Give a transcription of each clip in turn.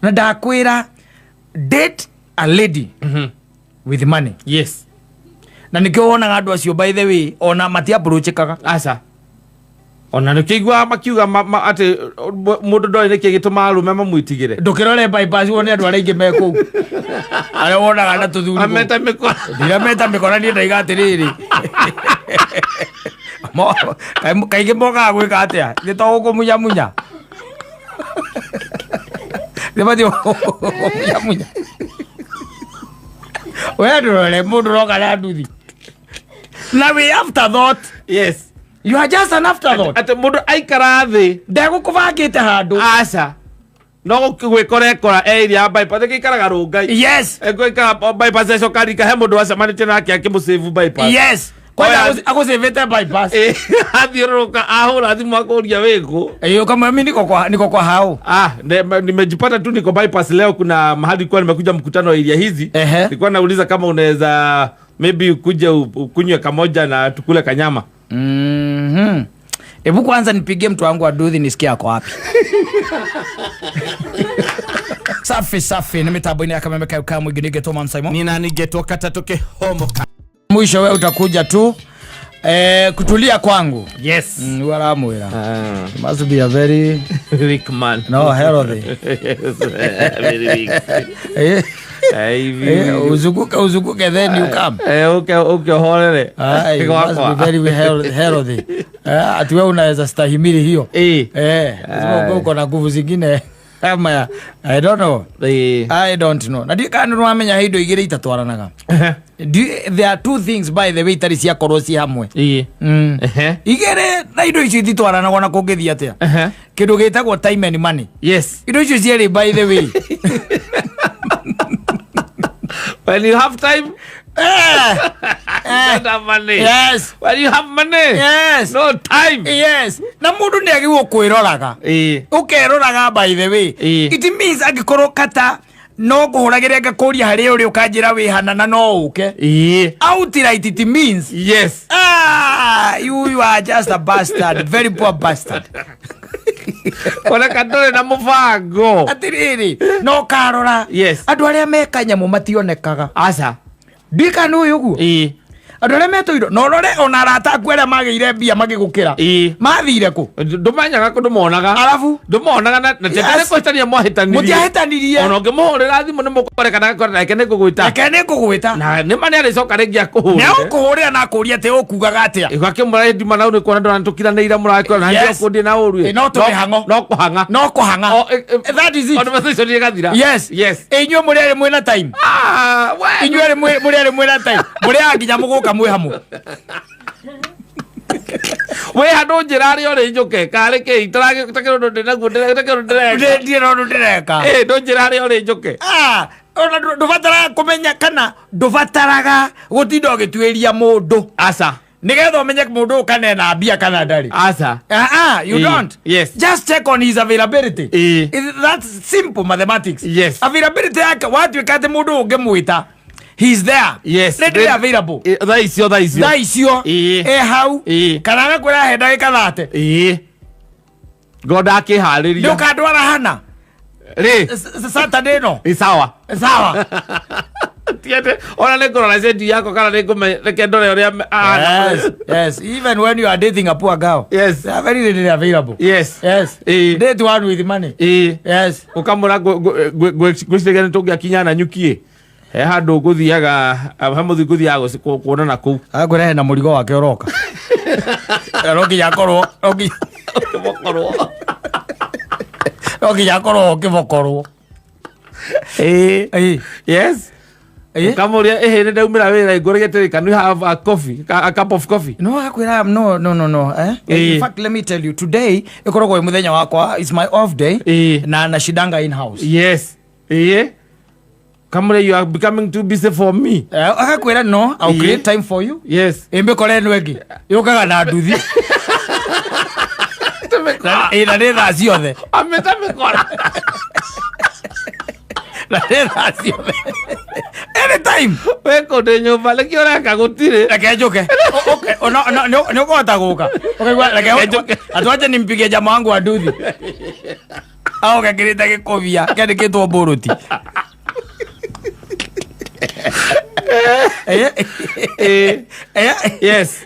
Na ndakwĩra, date a lady with money. Na nĩkĩo wonaga andũ acio, by the way, ona matiapproachĩkaga. Aca, ona nä kä iguaga makiuga atä må ndå ndoä nä kä gä tå maga arå me mamwĩtigä re. Ndũkĩrore bypass wone andũ arĩa aingĩ me kũu, arĩa wonaga na tũthuri kũu. Ameta mä kora. Ndirameta mĩkora niĩ, ndaiga atĩrĩrĩ, kaingĩ mokaga gwĩka atĩa? Nĩ to gũkũmunyamunya, nĩ mathiĩ gũkũmunyamunya. We ndũrore mũndũ ũroka na nduthi na wĩ afterthought. You are just an afterthought. Atä må ndå aikara thä. Ndegũkũbangĩte handũ. Aca, no gwä kora ekora area ya bypass ä ikaraga rå ngai. Egwĩkara bypass, ecoka rika he mũndũ wacemanĩtie nake akĩmũcĩvu bypass. Kwanza Oya. agũcĩvĩte bypass. Athiũrũrũka ahũra thimũ akũria wĩkũ. Ĩĩ, ũkamwĩra mi niko kwa hao. Ah, nimejipata tu niko bypass leo, kuna mahali kwa nimekuja mkutano wa area hizi. Nilikuwa nauliza kama unaweza maybe ukuje ukunywe kamoja na tukule kanyama. Hebu kwanza nipigie mtu wangu wa nduthi nisikie ako wapi. Safi safi, nĩ mĩtambo-inĩ ya Kameme kayo ka mũingĩ, nĩngetwo Man Simon. Nina ningetwo katatũ kĩhomo. Mwisho we utakuja tu kutulia kwangu. Waramwĩra. Ah. You must be a very weak man. No, healthy. Yes, very weak. Hivi. Uzunguke uzunguke, then you come. Uke uhorere. Aye, you must be very healthy. Ati wewe unaweza stahimili hiyo. Lazima ukuwe uko na nguvu zingine kama ya, I don't know. I don't know. Na ndiũ kana nĩwamenya he indo igĩrĩ itatwaranaga. There are two things, by the way, itarĩ ciakorwo ci hamwe. Igĩrĩ na indo icio ititwaranaga ona kũngĩthiĩ atĩa. Kĩndũ gĩtagwo time and money. Indo icio cierĩ, by the way. When you have time, you don't have money. When you have money, no time. Yes. Na mũndũ nĩ agĩrĩirwo kwĩroraga. Ũkeroraga, by the way. It means angĩkorwo kata no ngũhũragĩre ngakũria harĩa ũrĩ, ũkanjĩra wĩ hana na no ũke. Outright it means ah, you are just a bastard, very poor bastard. Oneka ndũrĩ na mũbango. Atirĩrĩ, no karora. Andũ arĩa meka nyamũ mationekaga. Aca. Ndika nĩ ũyũ ũguo. Andũ arĩa metũirwo na ũrore ona arata aku arĩa magĩire mbia magĩgũkĩra. Mathire kũ? Ndũmenyaga kũ, ndũmonaga. Arabu ndũmonaga na tete kũhĩtania mwahĩtanirie. Mũtiahĩtanirie. Ona ũngĩmũhũrĩra thimũ nĩ mũkũrekana agakora nake nĩ ngũgwĩta. Reke nĩ ngũgwĩta. Na nĩ ma nĩ arĩcoka rĩngĩ Nĩ akũhũrĩre. ũkũhũrĩra na akũrie atĩ ũkugaga atĩa. Ũgakĩmwĩra ndima nau nĩ kuona ndona tũkiranĩire mũrakora na ndĩ na ũru. No tũmĩhang'o. No kũhang'a. No kũhang'a. That is it. Conversation ĩgathira. Inyuĩ mũrĩ erĩ mwĩna time. Ah, we. Inyuĩ erĩ mũrĩ erĩ mwĩna time. Mũrĩaga nginya mũgũka mwĩ hamwe. Wĩ handũ njĩra arĩa ũrĩ njũke karĩ kĩ itaragĩ ũndũ ndĩ naguo ndĩreka ndĩreka. Ndirĩ na ũndũ ndĩreka. Ĩ ndũnjĩra arĩa ũrĩ njũke. Ah, ona ndũbataraga kũmenya kana ndũbataraga gũtinda ũgĩtuĩria mũndũ. Aca. Nĩgetha ũmenye mũndũ ũyũ kana ena mbia kana ndarĩ. Aca. Ah, ah, you don't. Just check on his availability. That's simple mathematics. Availability yake watuĩka atĩ mũndũ ũngĩmwĩta, he's there. Readily available. Thaa icio, thaa icio. Thaa icio. E hau. Kana agakwĩra he ndagĩka 30. Ngo ndakĩharĩria. Nĩ ũkandwara hana. Rĩ. Saturday no. Ĩ sawa. Sawa. Tiende ona nĩ ngũrora cendi yakwa kana nĩ ngũme reke ndore ũrĩa Yes. Even when you are dating a poor girl. They are very readily available. Date one with money. Ũkamũra ngwĩciria nĩ tũngĩakinya na nyuki he handũ ngũthiaga, he mũthi ngũthiaga kuonana kũu. Agakwĩra hena mũrigo wake ũroka. Na no nginya akorwo no nginya Ũkĩmokorwo. No nginya akorwo ũkĩmokorwo. Ũkamũria ĩhĩ nĩ ndaumĩra wĩra ngũrĩgĩte, can we have a coffee, a cup of coffee? No agakwĩra no, no, no, no, eh? In fact, let me tell you, today ĩkoragwo ĩ mũthenya wakwa, it's my off day. Na nashidanga in house. Yes, ĩĩ, kamũria you are becoming too busy for me. Agakwĩra no, I'll create time for you. Ĩmbĩkora ĩno ĩngĩ yũkaga na nduthi. Na nĩ thaa ciothe. Amĩta mĩkora. Na nĩ thaa ciothe, anytime. Wĩ kũndĩ nyũmba nĩkĩo ũreka gũtirĩ. Reke njuke. Okay, nĩ ũkũhota gũka ũkaigua reke Reke njuke. Atuache nimpigie jamaa wangu wa nduthi. Aoke ekĩrĩte gĩkobia kĩandĩkĩtwo mbũrũti. Yes.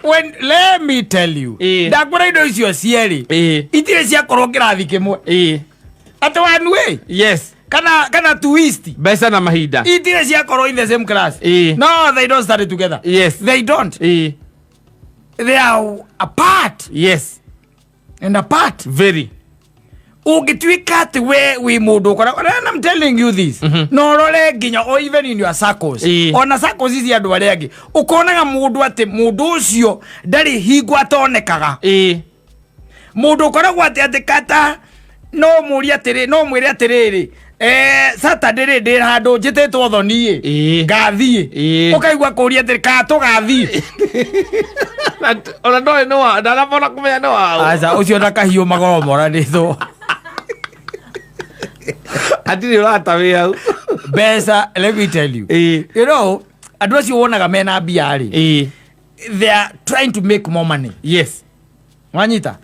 When let me tell you, ndakwĩra indo icio cierĩ itirĩ ciakorwo kĩrathi kĩmwe. Atĩ one way. Yes. Kana twist. Mbeca na mahinda. Itirĩ ciakorwo in the same class. No, they don't study together. They don't. They are apart. And apart. Very. Ũngĩtuĩka atĩ we wĩ mũndũ ũkoragwo, and I'm telling you this, no ũrore nginya o even in your circles, ona circles ici andũ arĩa angĩ, ũkonaga mũndũ atĩ mũndũ ũcio ndarĩ hingo atonekaga. Mũndũ ũkoragwo atĩ kata no mũrie atĩrĩ, no mwĩre atĩrĩrĩ, Saturday rĩ, ndĩ handũ njĩtĩtwo thoni ĩ, ngathiĩ. Ũkaigua kũria atĩrĩ, kana tũgathiĩ? Ona ndoĩ nĩ wa ndanabona kũmenya nĩ wa. Aca, ũcio na kahiũ magoro moranĩtwo. Hatirĩ ũrata wĩ hau. Mbeca, let me tell you, andũ acio wonaga mena mbia rĩ, they are trying to make more money. Wanyita?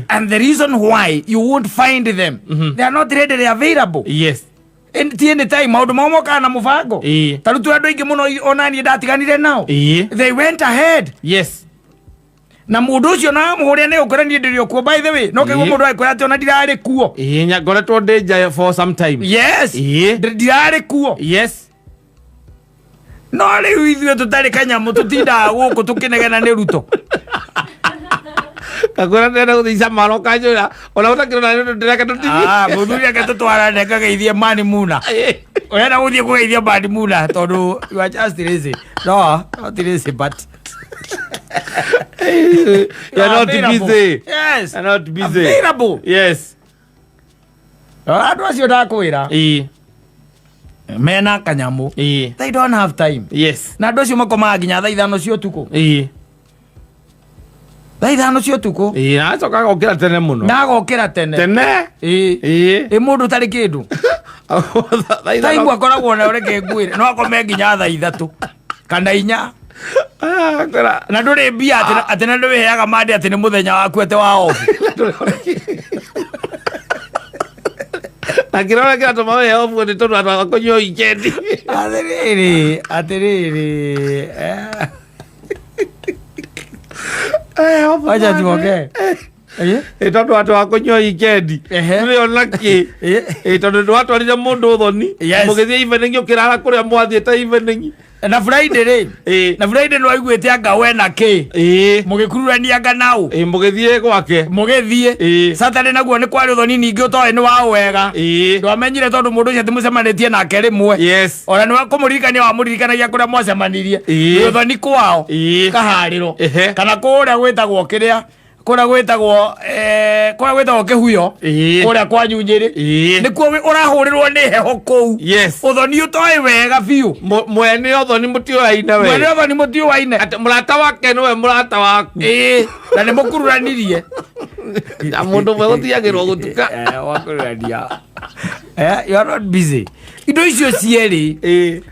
And the reason why you won't find them, they are not readily available. Ti anytime maũndũ mao mokaga na mũbango. Ta rĩu twĩ andũ aingĩ mũno ona niĩ ndatiganire nao. They went ahead. Na mũndũ ũcio na mũhũrĩa nĩ ũkũra, niĩ ndĩrĩ o kuo, by the way, no kaigua mũndũ agĩkwĩra atĩ ona ndirarĩ kuo. Ngoretwo ndĩ nja for some time. Yes. Ndirarĩ kuo. No rĩu ithuĩ tũtarĩ kanyamũ, tũtindaga gũkũ tũkĩnegena nĩ Ruto. Kakwĩra ndĩrenda gũthiĩ Samaro, kanjũra ona ũtakĩrona ndĩreka tũthiĩ. Ah, mũthuri ake tũtwarane kageithie Mani Muna. Ũrenda gũthiĩ kũgeithia Mani Muna tondũ you are just lazy. No, not lazy, but You are not available. busy. Yes. You are not busy. Available. Yes. Andũ acio ndakwĩra mena kanyamũ, they don't have time. Na andũ acio makomaga nginya thaa 5 cia ũtukũ. Thaa 5 cia ũtukũ. Na acoka agokĩra tene mũno. Na agokĩra tene. Tene. Ĩ mũndũ ũtarĩ kĩndũ. Thaa Time ithano. akoragwo nayo, reke ngwĩre, no akome nginya thaa 3 kana 4. Ah, kwĩra. Na ndũrĩ mbia atĩ na ndwĩheaga mande atĩ nĩ mũthenya waku atĩ wa off. Na kĩrora kĩratũma wĩ off nĩ tondũ andũ akũnyua weekend. Atĩrĩrĩ, atĩrĩrĩ, wacha tuongee. Ĩ tondũ andũ akũnyua weekend. Ndũrĩ ona kĩ. Ĩ tondũ ndwatwarire mũndũ ũthoni. Mũgĩthiĩ evening, ũkĩrara kũrĩa mwathiĩte evening. Na Friday rĩ, na Friday nĩ waiguĩte anga we na kĩ, mũgĩkururania anga nau. Ĩ, mũgĩthiĩ gwake. Mũgĩthiĩ. Saturday naguo nĩ kwarĩ ũthoni ningĩ ũtoĩ nĩ wao wega. Ndwamenyire tondũ mũndũ ũcio atĩ nake rĩmwe. Ona nĩ kũmũririkania wamũririkanagia kũrĩa mwacemanirie. Nĩ ũthoni kwao. Kaharĩro. Kana kũrĩa gwĩtagwo kĩrĩa, kũrĩa gwĩtagwo, kũrĩa gwĩtagwo Kĩhuyo. Kũrĩa kwa Nyunyĩrĩ. Nĩkuo ũrahũrĩrwo nĩ heho kũu. Ũthoni ũtoĩ wega biũ. Mwene ũthoni mũtiũaine we. Mwene ũthoni mũtiũaine. Atĩ mũrata wake nĩwe mũrata waku. Na nĩ mũkururanirie. Na mũndũ ũmwe gũthiagĩrwo gũtuka. Wakururania. You are not busy. Indo icio cierĩ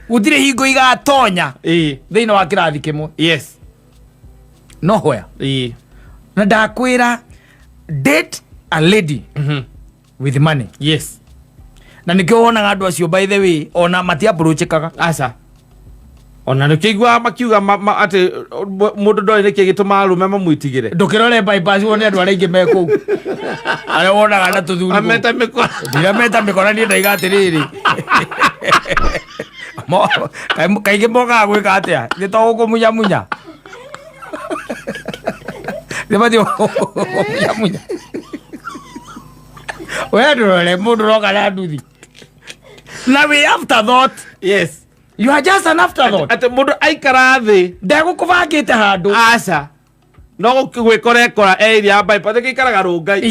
gũtirĩ hingo igatonya thĩinĩ wa kĩrathi kĩmwe. No hoya. Na ndakwĩra, date a lady with money. Na nĩkĩo wonaga andũ acio, by the way, ona matiapproachĩkaga. Aca, ona nä kä iguaga makiuga atä må ndå ndoä nä kä gä tå maga arå me mamwĩtigä re. Ndũkĩrore bypass wone andũ arĩa aingĩ me kũu, arĩa wonaga na tũthuri kũu. Ameta mä kora. Ndirameta mĩkora niĩ, ndaiga atĩrĩrĩ, kaingĩ mokaga gwĩka atĩa? Nĩ to gũkũmunyamunya, nĩ mathiĩ gũkũmunyamunya. We ndũrore mũndũ ũroka na nduthi na wĩ afterthought. You are just an afterthought. Atä må ndå aikara thä Ndegũkũbangĩte handũ. Aca, no gwä kora ekora area ya bypass, ä ikaraga rå ngai.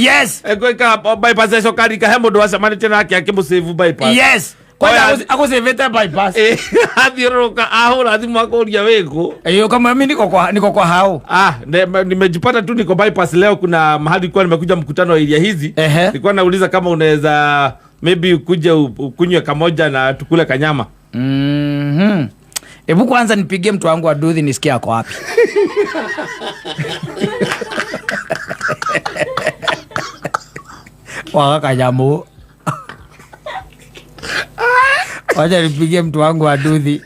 Ĩgũikara bypass, ecoka rika he mũndũ wacemanĩtie nake akĩmũsave bypass. Kwanza Oya. agũcĩvĩte bypass. Athiũrũrũka, ahũra thimũ, akũria wĩkũ. Ĩĩ, ũkamwĩra mi niko kwa hao. Ah, nimejipata tu niko bypass leo, kuna mahali kwa nimekuja mkutano wa area hizi. Nilikuwa nauliza kama unaweza maybe ukuje ukunywe kamoja na tukule kanyama. Hebu kwanza nipigie mtu wangu wa duthi nisikie ako wapi. Waga kanyamũ. Wacha nipigie mtu wangu wa nduthi.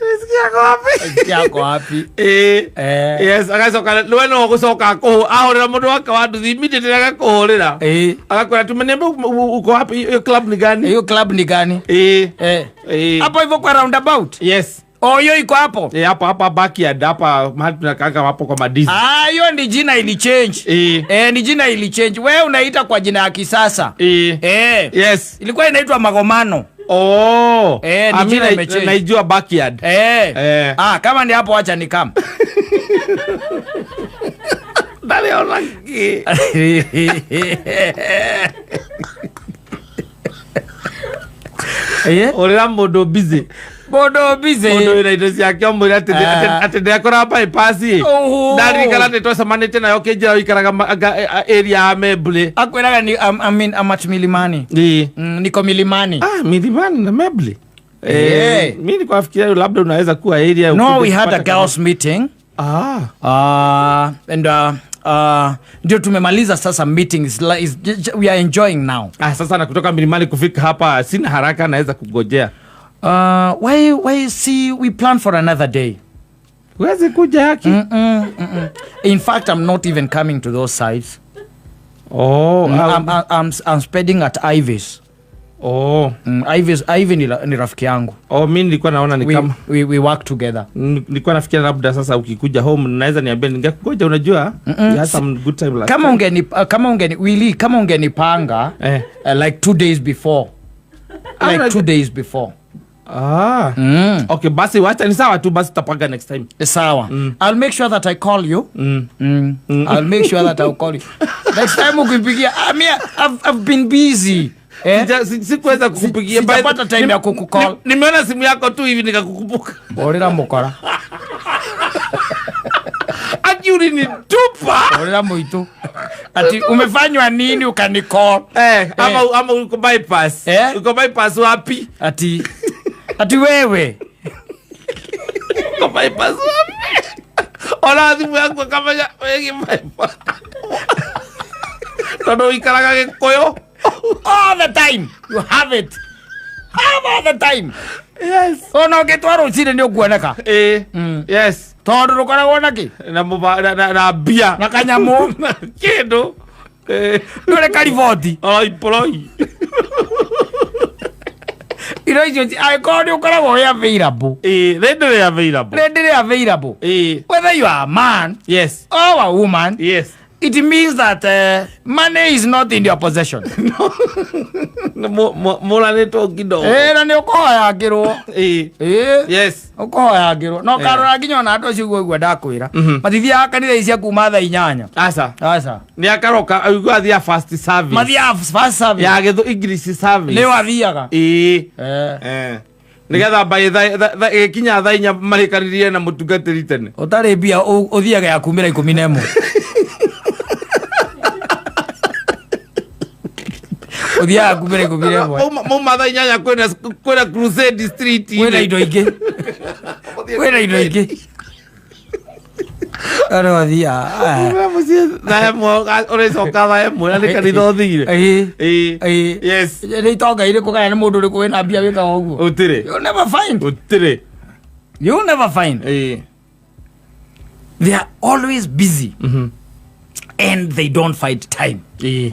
Yako wapi? Ĩĩ. Eh. Yes, agacoka we no gũcoka ahũrĩra mũndũ wake wa nduthi immediately agakũhũrĩra. Eh. Agakwĩra tumeniambia uko wapi, hiyo club ni gani? Hiyo club ni gani? Ĩĩ. Eh. Ĩĩ. Hapo hivyo kwa roundabout. Yes. Oh, hiyo iko hapo. Eh, hapa hapa backyard hapa mahali tunakaanga hapo kwa madizi. Ah, hiyo ni jina ili change. Eh. Eh, ni jina ili change. Wewe unaita kwa jina ya kisasa. Eh. Eh. Yes. Ilikuwa inaitwa Magomano. Oh. Eh, ni Ah, mi jina imechange. naijua backyard. Eh. Eh. Ah, kama ni hapo acha ni kama. Ndarĩ ona kĩ. Eh? Ũrĩra mũndũ busy. Mũndũ busy. Mũndũ wĩna indo ciake ũmwĩre atĩ Ah. atĩ ndekora bypass ĩ. Oho. Ndaririkana nĩ twacemanĩtie nayo kĩnjĩra ũikaraga area ya Membly. Akwĩraga ni I mean, I'm at Milimani. Ĩ. Niko Milimani. Ah, Milimani na Membly. Eh. Eh, mi nilikuwa nafikiria labda unaweza kuwa area No, ukuje we had a kupata girls meeting. Ah. And ndio tumemaliza sasa meetings. We are enjoying now. Ah, sasa na kutoka Milimani kufika hapa sina haraka, naweza kugojea. Why see we plan for another day. Huwezi kuja haki. In fact, I'm not even coming to those sides. Oh, ah, I'm spending at Ivy's. Oh. Ivy ni rafiki yangu. Oh, mi nilikuwa naona ni kama We work together. Nilikuwa nafikiria labda sasa ukikuja home naweza niambia ningekungoja, unajua? We had some good time last Kama time. ungeni kama ungeni Willy, kama ungenipanga Eh. like 2 days before. Ah, Like 2 days before. Ah. Okay, basi wacha ni sawa tu, basi tutapanga next time. Sawa. I'll make sure that I call you. I'll make sure that I'll call you. Next time ukimpigia, I mean, I've been busy. Eh? Sikuweza kukupigia. Sijapata time ya kukucall. Nimeona simu yako tu hivi nikakukumbuka. Orera mukora. Ati ulinitupa. Orera muitu. Ati umefanywa nini ukanicall? Eh, ama uko bypass. Eh? Uko bypass wapi? Ati wewe. Uko bypass wapi? Ona simu yangu kama ya wengi bypass. Tondu uikaraga Gikuyu. All the time. You have it. Have all the time. Yes. Ona ũngĩtwarwo rũcinĩ nĩ ũkuoneka. Eh. Yes. Tondũ ndũkoragwo na kĩ? Na muba, na mbia. Na kanyamũ. Na kĩndũ. Eh. Ndũrĩ kariboti. Oi poloi. Indo icio angĩkorwo nĩ ũkoragwo wĩ available. Eh, rĩndĩ available. Readily available. Eh. Whether you are a man Yes. or a woman, Yes. it means that money is not in your possession. Mũranĩtwo kidogo. Eh, na nĩ ũkũhoyangĩrwo. Eh. Eh. Yes. Ũkũhoyangĩrwo. Na ũkarora nginya ona andũ acio ũguo ũguo ndakwĩra. Matithiaga kanitha ici cia kuma thaa 8. Aca. Aca. Nĩ akaroka aigua athiaga fast service. Mathiaga fast service. Ya gĩthũ English service. Nĩ wathiaga. Ĩĩ. Eh. Eh. Nĩgetha mbaĩ ĩgĩkinya thaa 4 marĩkanĩrie na mũtungatĩri tene. Ũtarĩ mbia ũthiaga ya kumĩra 11. Ũthiaga kumĩra 11. Mauma thaa 8 kwĩna Crusade Street. Kwĩna indo ingĩ. Kwĩna indo ingĩ. Arĩa wathiaga. Kuma mũciĩ thaa 1 ũrĩcoka thaa 1 na nĩ kanitha ũthire. Ĩĩ. Ĩĩ. Ĩĩ. Yes. Nĩ itonga irĩkũ kana nĩ mũndũ ũrĩkũ wĩna mbia wĩkaga ũguo? Ũtirĩ. You'll never find. Ũtirĩ. You'll never find. Ĩĩ. They are always busy. And they don't find time. Ĩĩ.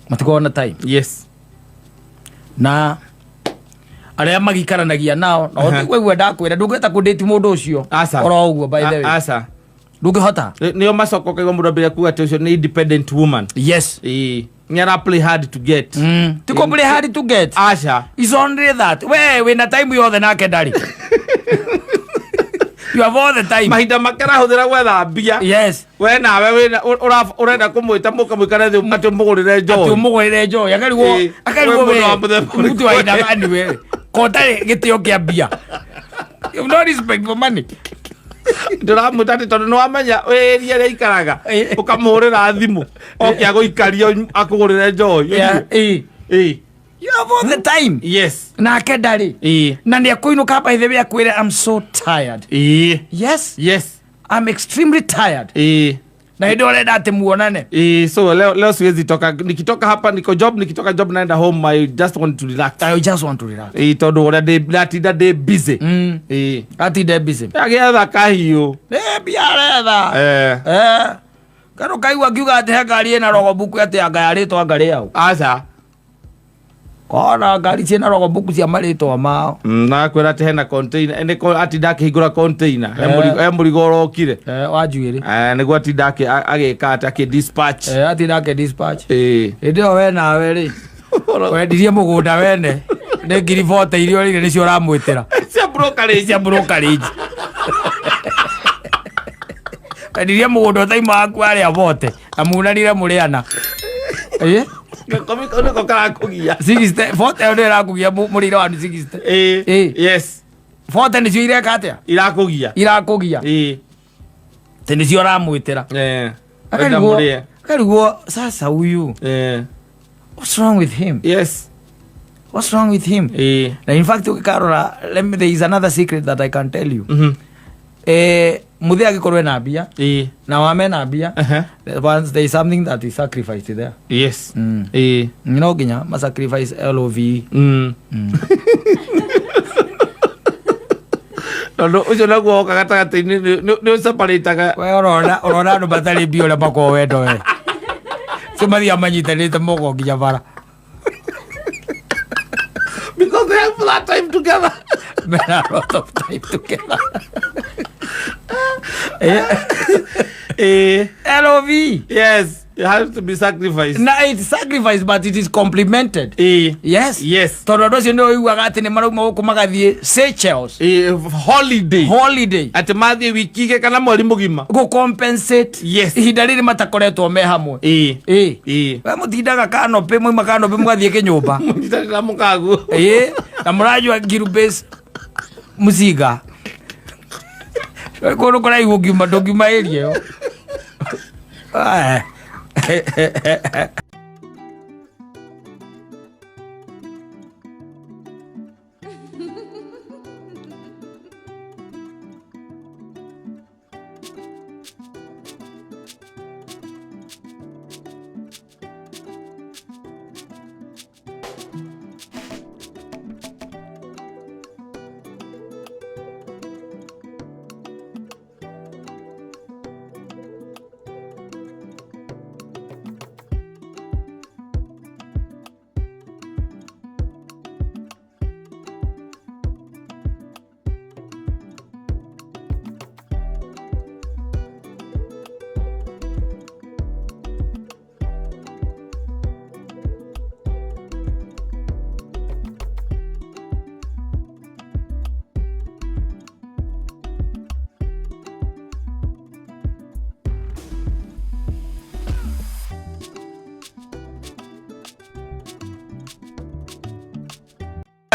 Matikoragwo na time. Yes. Na arĩa magikaranagia nao na ũtiguo ndakwĩra ndũngĩhota kũndĩti mũndũ ũcio Aca. oro ũguo by the way Aca. ndũngĩhota. Nĩo macoka ũkaigua mũndũ ambĩrĩria kuga atĩ ũcio nĩ independent woman. Yes. Ĩĩ. Nĩ ara play hard to get. Ti kũ play hard to get. Aca. It's only that we wĩna time yothe nake ndarĩ. You have all the time. Mahinda make arahũthĩra gwetha mbia. Yes. We nawe wĩna ũrenda kũmwĩta mũkamũikare thĩ atĩ ũmũgũrĩre Atĩ njohi. ũmũgũrĩre njohi akarigwo Ĩĩ. akarigwo We we mũndũ wa mũthemba ũrĩkũ? mũtu wa aina gani wewe ko ũtarĩ gĩtĩo kĩa mbia. You have no respect for money. Ndĩramwĩta atĩ tondũ nĩwamenya wĩ area ĩrĩa aikaraga Ĩĩ. ũkamũhũrĩra thimũ oke agũikaria akũgũrĩre njohi. Yeah. Ĩĩ. Ĩĩ. You have all the time. Yes. Nake ndarĩ. Ĩĩ. Na nĩ ekũinũka by the way akwĩre I'm so tired. Ĩĩ. Yes. Yes. I'm extremely tired. Ĩĩ. Na hĩndĩ ĩyo ũrenda atĩ muonane. So leo siwezi toka. Nikitoka hapa niko job, nikitoka job naenda home. I just want to relax. I just want to relax. Tondu uria ndi ndatinda ndi busy. Atinda busy. Agietha kahiũ. Nĩ mbia aretha. Kana ũkaigua akiuga atĩ he ngari ĩna rogobuku, atĩ anga yarĩtwo anga rĩao. Aca. Kona ngari ciĩna rogobuku cia marĩtwa mao. Na kwĩra atĩ hena container, nĩ atinda akĩhingũra container. He mũrigo ũrokire. Wa njuĩrĩ. Nĩguo atinda agĩka atĩ akĩ dispatch. Atinda akĩ dispatch. Hĩndĩ ĩyo we nawe rĩ, wendirie mũgũnda wene nĩ 40,000 iria ũrĩire nĩcio ũramwĩtĩra. Cia brokerage. Cia brokerage. Wendirie mũgũnda ũtaima waku arĩa bote na munanire mũrĩ ana. Gakome kau nĩko karakũgia. 60 40 ĩyo nĩyo ĩrakũgia mũrĩre wanyu 60. Yes. 40 nĩcio ireka atĩa? Irakũgia. Irakũgia. Atĩ nĩcio ũramwĩtĩra. Akarigwo, Wenda mũrĩe. akarigwo sasa huyu. What's wrong with him? Yes. What's wrong with him? Na in fact ũgĩkarora, there is another secret that I can tell you. Mũthee angĩkorwo ena mbia, na wame na mbia, once there is something that is sacrificed there. Yes. No nginya ma sacrifice LOV. Tondũ ũcio naguo woka gatagatĩ-inĩ nĩ ũseparĩtaga. We ũrona andũ matarĩ mbia ũrĩa makoragwo wendo we. Cio mathiaga manyitanĩte moko nginya bara. Because they have that time together. Mena a lot of time together. LOV. Yes, it has to be sacrificed. Na it's sacrificed, but it is complemented. Yes. Yes. Tondũ andũ acio nĩ ũiguaga atĩ nĩ marauma gũkũ magathiĩ Seychelles. Holiday. Holiday. Atĩ mathiĩ wiki igĩrĩ kana mweri mũgima. Gũ compensate. Yes. Ihinda rĩrĩ matakoretwo me hamwe. We mũtindaga canopy, mwauma canopy mũgathiĩ kĩnyũmba. Mũnyitanĩra mũkaguo. Na mũranyua Ngirubase mũcinga. Kũndũ kũraihu ũngiuma, ndũngiuma area ĩyo.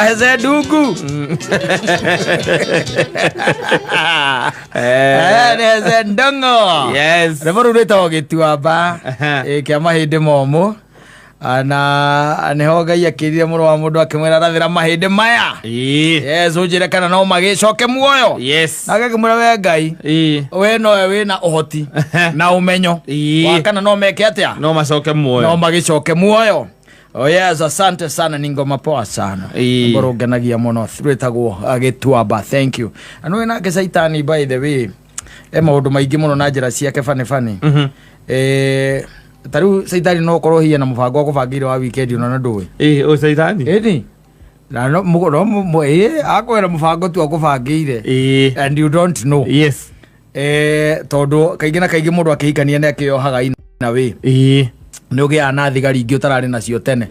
Heze Dungu. Heze Ndongo. Yes. Rĩmwe rĩu rwĩtagwo gĩtuamba, kĩa mahĩndĩ momũ. Na nĩho Ngai akĩrire mũrũ wa mũndũ akĩmwĩra rathĩra mahĩndĩ maya. Yes, ũnjĩre kana no magĩcoke muoyo. Yes. Nake akĩmwĩra we Ngai, we nowe wĩna ũhoti na ũmenyo wa kana no meke atĩa? No macoke muoyo. No magĩcoke muoyo. Oh yes, asante sana, ni ngoma poa sana. Ngoro ngenagia mũno, rwĩtagwo gĩtuamba. Thank you. Na nĩũĩ nake Caitani, by the way, maũndũ maingĩ mũno na njĩra ciake bani bani. Ta rĩu Caitani no ũkorwo hihi na mũbango wa kũbangĩire wa weekend ona ndũĩ. Ũ Caitani? Ĩni. Na no, no, akwĩra mũbango tu akũbangĩire. And you don't know. Yes. Tondũ kaingĩ na kaingĩ mũndũ akĩhikania nĩ akĩyohaga ina wĩ. Nĩ ũgĩaga na thigari ingĩ ũtararĩ nacio tene.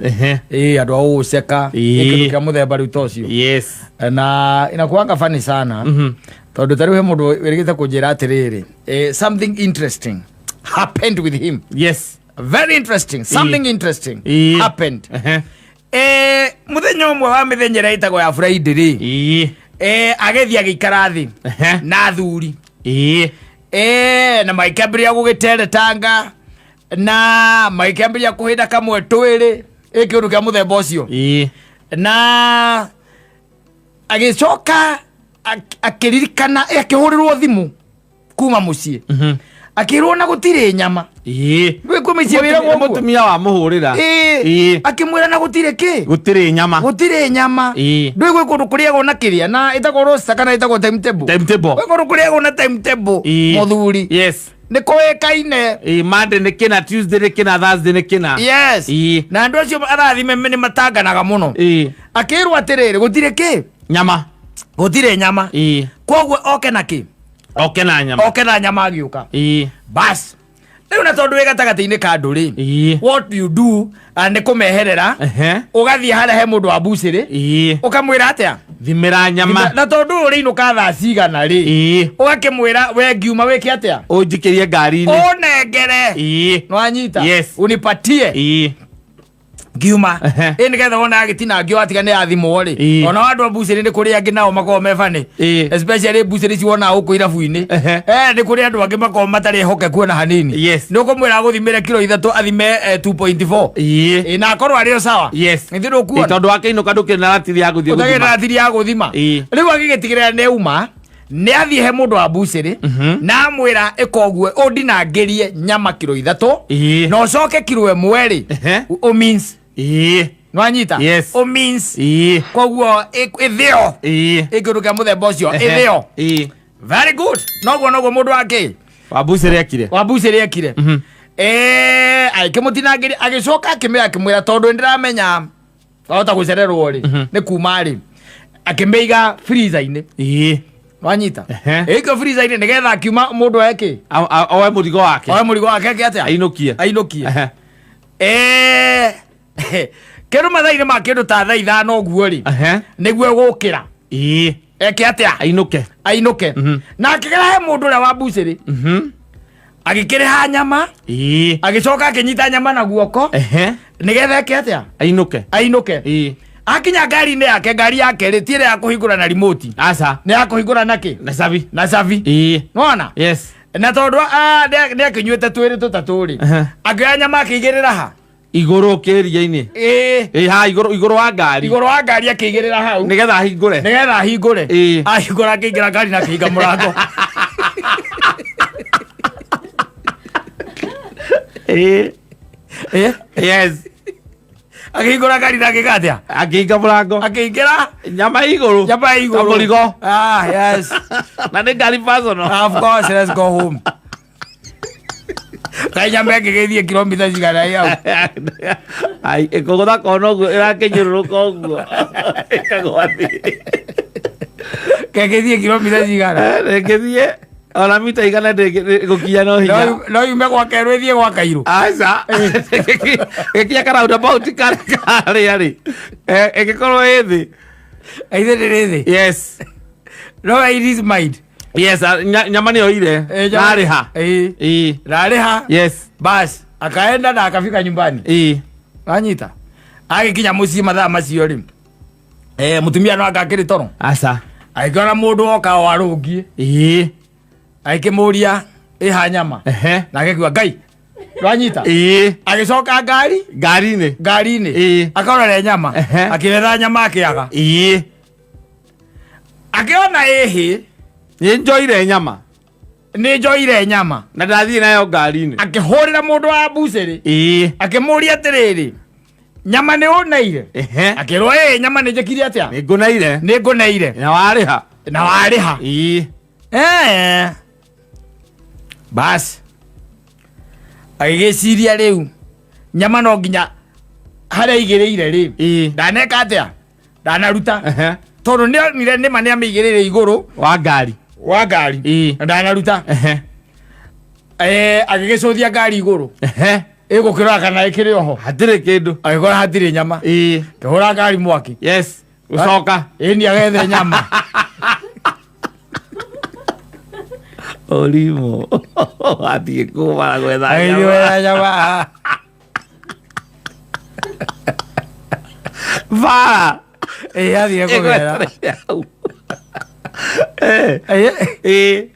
Andũ a gũgũceka, kĩndũ kĩa mũthemba rĩu ta ũcio. Yes. Na inakuanga funny sana. Tondũ ta rĩu he mũndũ wĩrĩgĩte kũnjĩra atĩrĩrĩ, something interesting happened with him. Yes. Very interesting. Something interesting happened. Mũthenya ũmwe wa mĩthenya ĩrĩa ĩtagwo ya Friday rĩ, agĩthiĩ agĩikara thĩ na athuri. Na magĩkĩambĩrĩria gũgĩteretanga, na magĩkĩambĩrĩria kũhĩnda kamwe twĩrĩ, kĩũndũ kĩa mũthemba ũcio. Na agĩcoka akĩririkana, akĩhũrĩrwo thimũ kuma mũciĩ. Akĩrwo na gũtirĩ nyama. Gwĩ kwĩ mĩciĩ wĩragwo ũguo. Mũtumia wa mũhũrĩra. Ĩĩ. Akĩmwĩra na gũtirĩ kĩ? Gũtirĩ nyama. Gũtirĩ nyama. Ndũĩ gwĩ kũndũ kũrĩagwo na kĩrĩa na ĩtagwo roster kana ĩtagwo timetable. Timetable. Gwĩ kũndũ kũrĩagwo na timetable. Mũthuri. Yes. Nĩ kũĩkaine. Monday nĩ kĩna, Tuesday nĩ kĩna, Thursday nĩ kĩna. Yes. Na andũ acio arathime nĩ matanganaga mũno. Akĩrwo atĩrĩrĩ, gũtirĩ kĩ? Nyama. Gũtirĩ nyama. Koguo oke na kĩ? Oke na nyama. Oke na nyama agĩũka. Bas. Rĩu na tondũ wĩ gatagatĩ-inĩ ka andũ rĩ, what you do nĩ kũmeherera, ũgathiĩ harĩa he mũndũ wa mbucĩrĩ, ũkamwĩra atĩa? Thimĩra nyama. Na tondũ ũyũ ũrĩinũka thaa cigana rĩ, ũgakĩmwĩra we ngiuma wĩke atĩa? Ũnjikĩrie ngari-inĩ. Ũnengere. Nĩwanyita? Yes. Unipatie. Ngiuma. Ĩ nĩgetha wona agĩtinangio watiga nĩ athimwo rĩ. Ona andũ a mbucĩrĩ nĩ kũrĩ angĩ nao makoragwo me funny. Especially mbucĩrĩ ici wonaga gũkũ irabu-inĩ. Nĩ kũrĩ andũ angĩ makoragwo matarĩ ehokeku ona hanini. Yes. Nĩ ũkũmwĩra agũthimĩre kiro 3 athime 2.4. Na akorwo arĩ o sawa. Nĩ ndũkuona. Tondũ wakĩinũka ndũkĩrĩ na ratiri ya gũthiĩ Ũtagĩrĩ na gũthima. ratiri ya gũthima. Rĩu agĩgĩtigĩrĩra nĩ auma, nĩ athiĩ he mũndũ wa mbucĩrĩ, na amwĩra ĩka ũguo, ũndinangĩrie nyama kiro 3, na ũcoke kiro 1 rĩ, ũmince. Nĩwanyita? Yes. Ũmince. Koguo ĩthĩo. Ĩ kĩndũ kĩa mũthemba ũcio, ĩthĩo. Very good. Noguo noguo mũndũ wa kĩ? Wa mbucĩrĩ ekire. Wa mbucĩrĩ ekire. Agĩkĩmũtinangĩria, agĩcoka akĩmwĩra, akĩmwĩra tondũ nĩndĩramenya wahota gũcererwo rĩ, nĩ kuma rĩ, akĩmĩiga freezer-inĩ. Wanyita? Ĩikio freezer-inĩ nĩgetha akiuma mũndũ eke? Oe mũrigo wake. Oe mũrigo wake eke atĩa? Ainũkie. Ainũkie. Kĩndũ mathaa-inĩ ma kĩndũ ta thaa 5 ũguo rĩ, nĩguo gũkĩra. Eke atĩa? Ainũke. Ainũke. Na akĩgera he mũndũ ũrĩa wa mbucĩrĩ. Agĩkĩrĩha nyama. Agĩcoka akĩnyita nyama na guoko. Nĩgetha eke atĩa? Ainũke. Ainũke. Akinya ngari-inĩ yake, ngari yake rĩ, ti ĩrĩa ya kũhingũra na remote. Aca. Nĩ ya kũhingũra na kĩ? Na cabi. Na cabi. Nĩwona? Yes. Na tondũ, nĩ akĩnyuĩte twĩrĩ tũtatũ rĩ, akĩoya nyama akĩigĩrĩra ha? Igũrũ kĩria-inĩ. Ha, igũrũ wa ngari. Igũrũ wa ngari akĩigĩrĩra hau. Nĩgetha ahingũre. Nĩgetha ahingũre. Ahingũra akĩingĩra ngari na akĩhinga mũrango. Yes. Akĩhingũra ngari na akĩka atĩa? Akĩhinga mũrango. Akĩingĩra. Nyama igũrũ. Nyama igũrũ. Ta mũrigo. Yes. Na nĩ ngari personal. Of course, let's go home. Kaĩ nyama ĩngĩgĩthiĩ kilomita cigana ĩ hau? Ai, ĩkũgũtha kona ũguo, ĩrakĩnyũrũrũka ũguo. Ĩkagũa thĩ. Kĩngĩthiĩ kilomita cigana? Ĩngĩthiĩ ona mita igana ndĩgũkinya no hinya. No yume gwa Kerũ ĩthiĩ gwa Kairũ. Aca. Gĩkinya ka roundabout karĩa rĩ. Ĩngĩkorwo ĩ thĩ. Aithe ndĩrĩ thĩ? Yes. No in his mind. Yes, nyama nĩyo ire. Narĩha. Narĩha. Yes. Bas, akaenda na akafika nyumbani. Wanyita? Agĩkinya mũciĩ mathaa macio rĩ. Mũtumia no anga akĩrĩ toro. Aca. Agĩkĩona mũndũ oka o arũngiĩ. Agĩkĩmũria ĩha nyama. Na agĩkiuga Ngai. Wanyita? Agĩcoka ngari? Ngari-inĩ. Ngari-inĩ. Akarora nyama. Akĩretha nyama akĩaga. Akĩona ĩhĩ. Nĩ njoire nyama. Nĩ njoire nyama. Na ndathiĩ nayo ngari-inĩ. Akĩhũrĩra mũndũ wa mbucĩrĩ. Akĩmũria atĩrĩrĩ, nyama nĩ ũneire? Akĩrwo ĩĩ, nyama nĩ njĩkire atĩa? Nĩ ngũneire. Nĩ ngũneire. Na warĩha. Na warĩha. Bas. Agĩgĩciria rĩu nyama no nginya harĩa aigĩrĩire rĩ. Ndaneka atĩa? Ndanaruta. Tondũ nĩonire nĩma nĩamĩigĩrĩire igũrũ Wa ngari. Wa ngari. Na ndanaruta. Agĩgĩcũthia ngari igũrũ. Ĩgũkĩrora kana ĩkĩrĩ oho. Hatirĩ kĩndũ. Agĩkora hatirĩ nyama. Akĩhũra ngari mwaki. Yes. Gũcoka. Ĩni agethe nyama. Ũrimũ. Athiĩ kũmara gwetha Agĩthiĩ nyama. gwetha nyama. Bara. Athiĩ kũgera. Ĩgwetereire hau.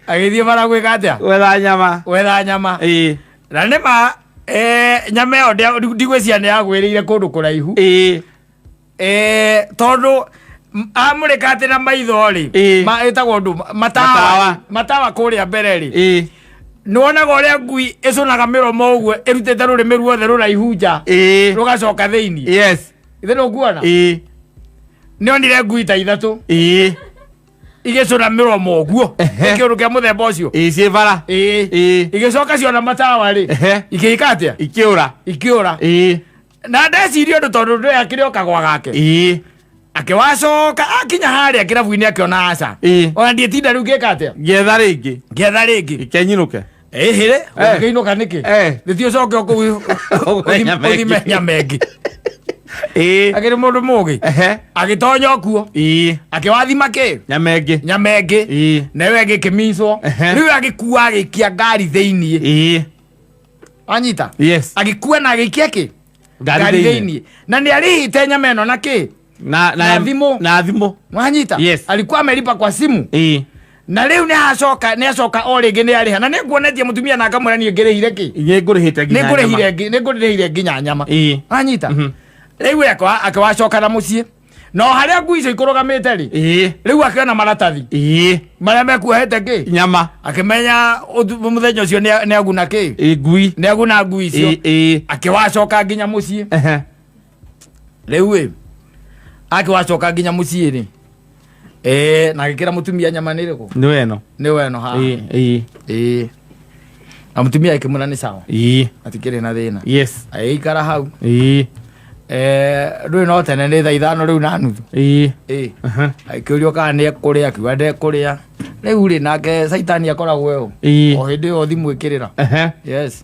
Agĩthiĩ bara gwĩka atĩa? Gwetha nyama. Gwetha nyama. Na nĩma, nyama ĩyo ndigwĩciria nĩ yagwĩrĩire kũndũ kũraihu. Tondũ amũrĩka atĩ na maitho rĩ, ĩtagwo ndũ, matawa. Matawa. Matawa kũrĩa mbere rĩ. Nĩwonaga ũrĩa ngui ĩcũnaga mĩromo ũguo ĩrutĩte rũrĩmĩ ruothe rũraihu nja, rũgacoka thĩinĩ. Ithe nĩũkuona? Ĩĩ. Nĩonire ngui ta ithatũ igĩcũna mĩromo ũguo, kĩũndũ kĩa mũthemba ũcio. Ĩĩ, ciĩ bara. Ĩĩ. Igĩcoka ciona matawa rĩ, ikĩika atĩa? Ikĩũra. Ikĩũra. Na ndeciria ũndũ tondũ ndũ akĩrĩ o kagwa gake. Akĩwacoka akinya harĩa kĩrabu-inĩ akĩona aca, ona ndiĩtinda rĩu ngĩka atĩa? Ngĩetha rĩngĩ. Ngĩetha rĩngĩ. Ikenyinũke. Ĩhĩrĩ ũngĩinũka nĩkĩ? Gĩthiĩ ũcoke o kũu. Ũgũre nyama ĩngĩ. Ũthime nyama ĩngĩ. Akĩrĩ mũndũ mũgĩ. Agĩtonya o kuo. Akĩwathima kĩ? Nyama ĩngĩ. Nyama ĩngĩ. Nayo ĩngĩ ĩkĩmicwo. Rĩu agĩkua agĩikia ngari thĩiniĩ. Wanyita? Yes. Agĩkua na agĩikia kĩ? Ngari thĩinĩ. Thĩiniĩ. Na nĩ arĩhĩte nyama ĩno na kĩ? Na Na thimũ. Na thimũ. Wanyita? Yes. Alikuwa amelipa kwa simu. Na rĩu nĩ acoka, nĩ acoka o rĩngĩ nĩ arĩha, na nĩ nguonetie mũtumia na akamwĩra niĩ ngĩrĩhire kĩ? Nĩ ngũrĩhĩte nginya nĩ ngũrĩhire nĩ ngũrĩhire nginya nyama. Wanyita? Rĩu akĩwacoka na mũciĩ no harĩa ngui icio ikũrũgamĩte rĩ, rĩu akĩona maratathi marĩa mekuohete kĩ? Nyama. Akĩmenya mũthenya ũcio nĩ aguna kĩ? Ĩĩ, ngui. Nĩ aguna ngui icio. Akĩwacoka nginya mũciĩ. Rĩu ĩ akĩwacoka nginya mũciĩ rĩ, na agĩkĩra mũtumia nyama nĩ ĩrĩkũ? Nĩ weno. Nĩ weno haha. Ĩĩ, na mũtumia akĩmwĩra nĩ sawa, atikĩrĩ na thĩna. Agĩikara hau. Rĩu no tene nĩ thaa 5 rĩu na nuthu. Ĩĩ, akĩũrio kana nĩ ekũrĩa, akiuga ndekũrĩa rĩu rĩ, nake caitani akoragwo ũ o hĩndĩ ĩyo thimũ ĩkĩrĩra. Yes,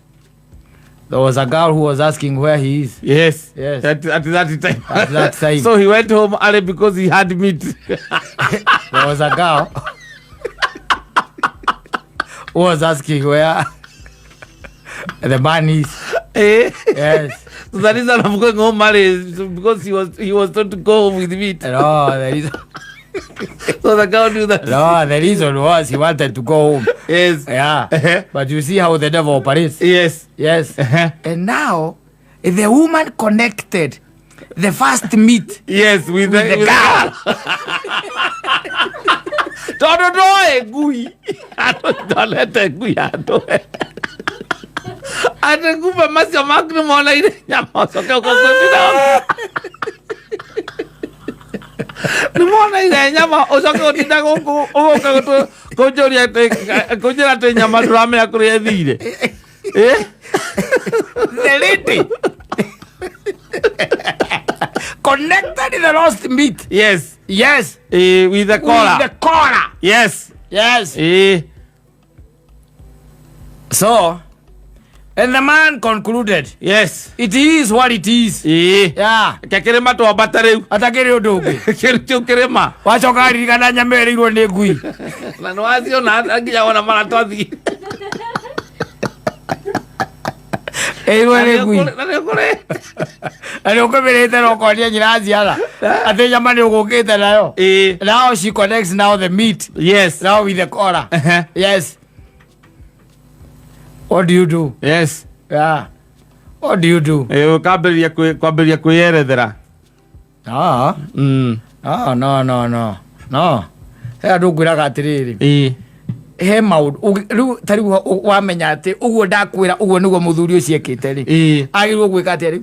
there was a girl who was asking where he is. Yes. At that time. At that time. So he went home early because he had meat. There was a girl who was asking where the man is. Yes. So the reason of going home early is because he was told to go home with meat. No, the reason, So the girl knew that. No, the reason was he wanted to go home. Yeah. But you see how the devil operates. Yes. And now the woman connected the first meat Yes, with with the with girl. Tondũ ndoĩ ngui andũ ndonete ngui handũ atĩ kumbe macio maku nĩ monaire nyama ũcoke ũkũkũndina nĩ monaire nyama ũcoke ũtinda gũkũ ũgũka kũnjũria atĩ kũnjĩra atĩ nyama ndũramenya kũrĩa ĩthire. Eh? The lady connected the lost meat. Yes. With the collar. With the collar. Yes. So, and the man concluded, it is what it is. Yeah. Ke kĩrĩma twambata rĩu. Atakĩrĩ ũndũ ũngĩ. Kĩrĩ kĩu kĩrĩma. Wacoka aririkana nyama ĩrĩirwo nĩ ngui. Na nĩ waciona nginya wona maratathi. Ĩrĩirwo nĩ ngui. Na nĩ ũkũrĩ. Na nĩ ũkũmĩrĩte na ũkonia nyina ciana atĩ nyama nĩ ũgũkĩte nayo. Now she connects now the meat now with the collar. Yes. What do you do? Yeah. What do you do? Ũkambĩrĩria kwambĩrĩria kwĩyerethera. Ah. Ah, no, no, no. No. He andũ ngwĩraga atĩrĩrĩ. He maũndũ rĩu ta rĩu wamenya atĩ ũguo ndakwĩra ũguo nĩguo mũthuri ũcio ekĩte rĩ, agĩrĩirwo gwĩka atĩa rĩu?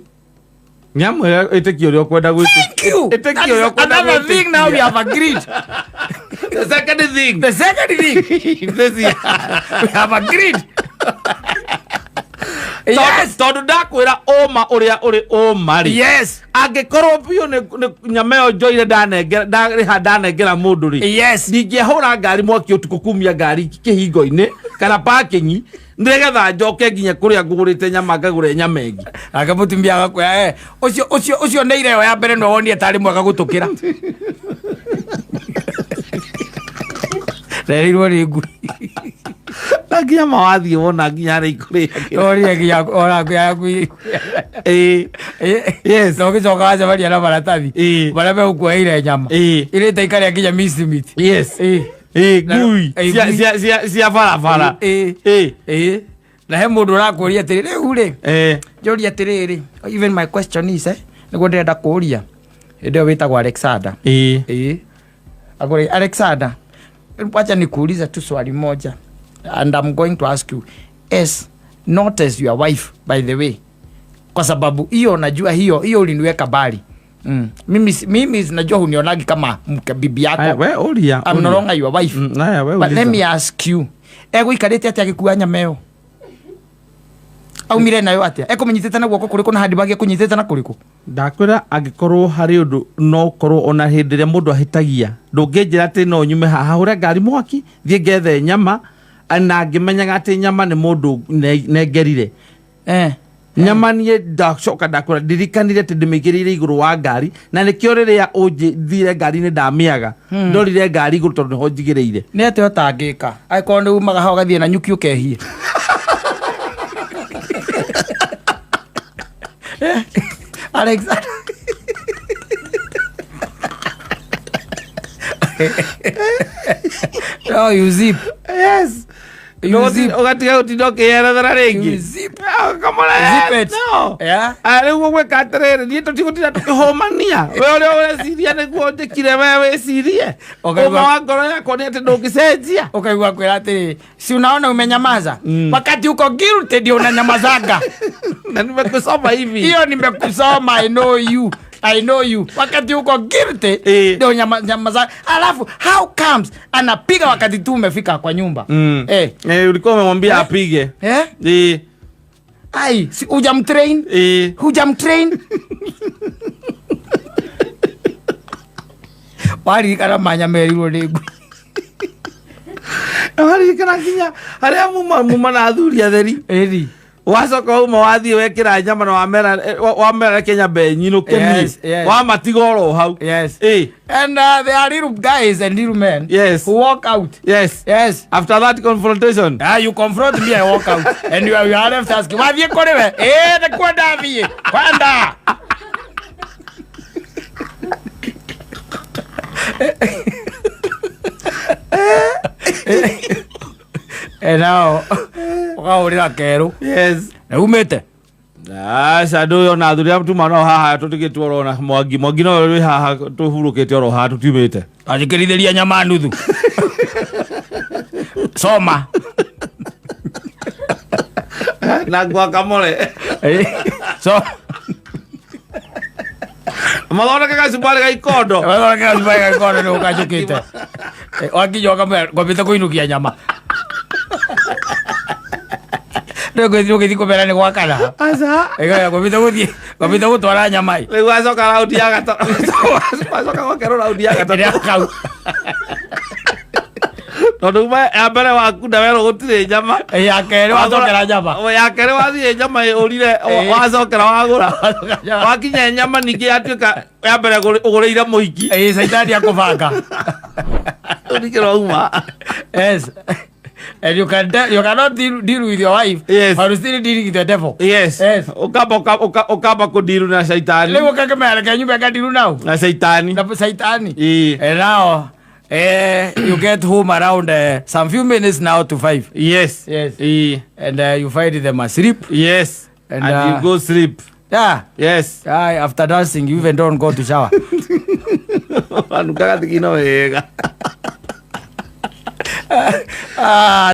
Nyamwĩra ĩtĩkie ũrĩa ũkwenda. Thank you. Ĩtĩkie That ũrĩa is ũkwenda. another thing now we have agreed. The second thing. The second thing This is- we have agreed. Yes. Tondũ ndakwĩra ũma ũrĩa ũrĩ ũma rĩ, angĩkorwo biũ nĩ nyama ĩyo njoire ndanengera ndarĩha ndanengera mũndũ rĩ, ndingĩahũra ngari mwaki ũtukũ kumia ngari kĩhingo-inĩ kana parking nĩgetha njoke nginya kũrĩa ngũgũrĩte nyama ngagũre nyama ĩngĩ. Nake mũtumia agakwĩra, ũcio ũcio ũcio nĩ ire ĩyo ya mbere no wonire tarĩ mwega gũtũkĩra. Rerirwo nĩ ngui. Na nginya mawathiĩ wona nginya harĩa ikũrĩagĩra. Wonire nginya ona ngui. Yes. Na ũgĩcoka wacemania na maratathi marĩa megũkuoeire nyama. Irĩte ikarĩa nginya minced meat. Ngui Ngui. cia barabara. Na he mũndũ ũrakũria atĩrĩ rĩu rĩ, njũria atĩrĩrĩ, even my question is, nĩguo ndĩrenda kũũria hĩndĩ ĩyo wĩtagwo Alexander. Akũria Alexander, wacha nikuulize tu swali moja and I'm going to ask you, As not as your wife, by the way, kwa sababu hiyo najua hiyo hiyo uliniweka mbali. Mimi najua hunionagi kama mke, bibi yako. Aya, we uria. I'm no longer your wife. Aya, we But let uliza. Me ask you, egũikarĩte atĩa agĩkua nyama ĩyo? Aumire nayo atĩa? Ekũmĩnyitĩte na guoko kũrĩkũ na handibagi ekũnyitĩte na kũrĩkũ? Ndakwĩra, angĩkorwo harĩ ũndũ no ũkorwo ona hĩndĩ ĩrĩa mũndũ ahĩtagia, ndũngĩnjĩra atĩ no nyume haha hũre ngari mwaki, thiĩ ngethe nyama na ngĩmenyaga atĩ nyama nĩ mũndũ nengerire. Nyama niĩ ndacoka ndakwĩra ndirikanire atĩ ndĩmĩigĩrĩire igũrũ wa ngari, na nĩkĩo rĩrĩa ũnjĩthire ngari-inĩ ndamĩaga, ndorire ngari igũrũ tondũ nĩho njigĩrĩire. Nĩ atĩa ũtangĩka angĩkorwo nĩ umaga haha ũgathiĩ na nyuki ũkehie? Alexander. No, you zip. Yes. You zip. Ũgatiga gũtinda ũkĩyerethera rĩngĩ. You zip. Kamũra. Zip it. No. Yeah. Rĩu ũgwĩka atĩrĩrĩ, niĩ tũtigũtinda tũkĩhũmania, we ũrĩa ũreciria nĩguo njĩkire, we wĩcirie. Ũma wa ngoro yakwa nĩ atĩ ndũngĩcenjia. Ukaigua kwĩra atĩrĩ, si unaona umenyamaza? Wakati uko guilty ndio unanyamazaga. Na nimekusoma hivi. Hiyo nimekusoma. I know you, I know you. Wakati uko guilty ndio nyamaza. Alafu how comes anapiga wakati tu umefika kwa nyumba? Eh. Eh, ulikuwa umemwambia apige. Eh? Ai, si hujamtrain? Hujamtrain? Waririkana manyamerirwo nĩ ngui. Waririkana nginya harĩa muma na athuri atheri. Ĩni. Wacoka uma wathiĩ wekĩra nyama na wamera wamera reke nyambe nyinũke niĩ. Wamatiga oro hau. And there are little guys and little men who walk out. After that confrontation. Ah, you confront me, I walk out. And you are left asking, wathiĩ kũrĩ we? Ĩĩ, nĩkuo ndathiĩ. Kwenda. And now, ũkahũrĩra kerũ. Na umĩte. Aca, ndũyũ ona athuri arĩa tuma nao haha tũtigĩtwo orona mwangi mwangi no wĩ haha tũhurũkĩte oro haha tũtiumĩte. Anjĩkĩrithĩria nyama nuthu. Soma. Na guacamole. So, mathondeke gacumbari ga ikondo. Mathondeke gacumbari ga ikondo nĩ ũkanjũkĩte. Wakinya ũkamwĩra ngwambĩte kũinũkia nyama. Rĩu ngwĩthiĩ ũgĩthiĩ kũmera nĩ gwakana. Aca. Ĩgaya ngwambĩte gũthiĩ ngwambĩte gũtwara nyama ĩ. Rĩu wacoka raundi ya gatatũ, wacoka gwakerwo raundi ya gatatũ. Ĩrĩa kau. Tondũ uma ya mbere wakunda werwo gũtirĩ nyama. Ya kerĩ wacokera nyama. Ya kerĩ wathiĩ nyama ũrire, wacokera wagũra. Wakinya nyama ningĩ yatuĩka ya mbere ũgũrĩire mũhiki. Ĩĩ, caitani akũbanga. Ũrikĩrwo uma. Yes. And you cannot deal with your wife. But you still dealing with the devil. Ũkamba ũkamba kũndiru na caitani. Rĩu ũkakĩmera reke nyume ngandiru nau. Na caitani. Na caitani. Ĩĩ. And now you get home around some few minutes now to 5. Ĩĩ. And you find them asleep. And you go sleep. Yeah. After dancing, you even don't go to shower. Anungaga thigino wega. Ah.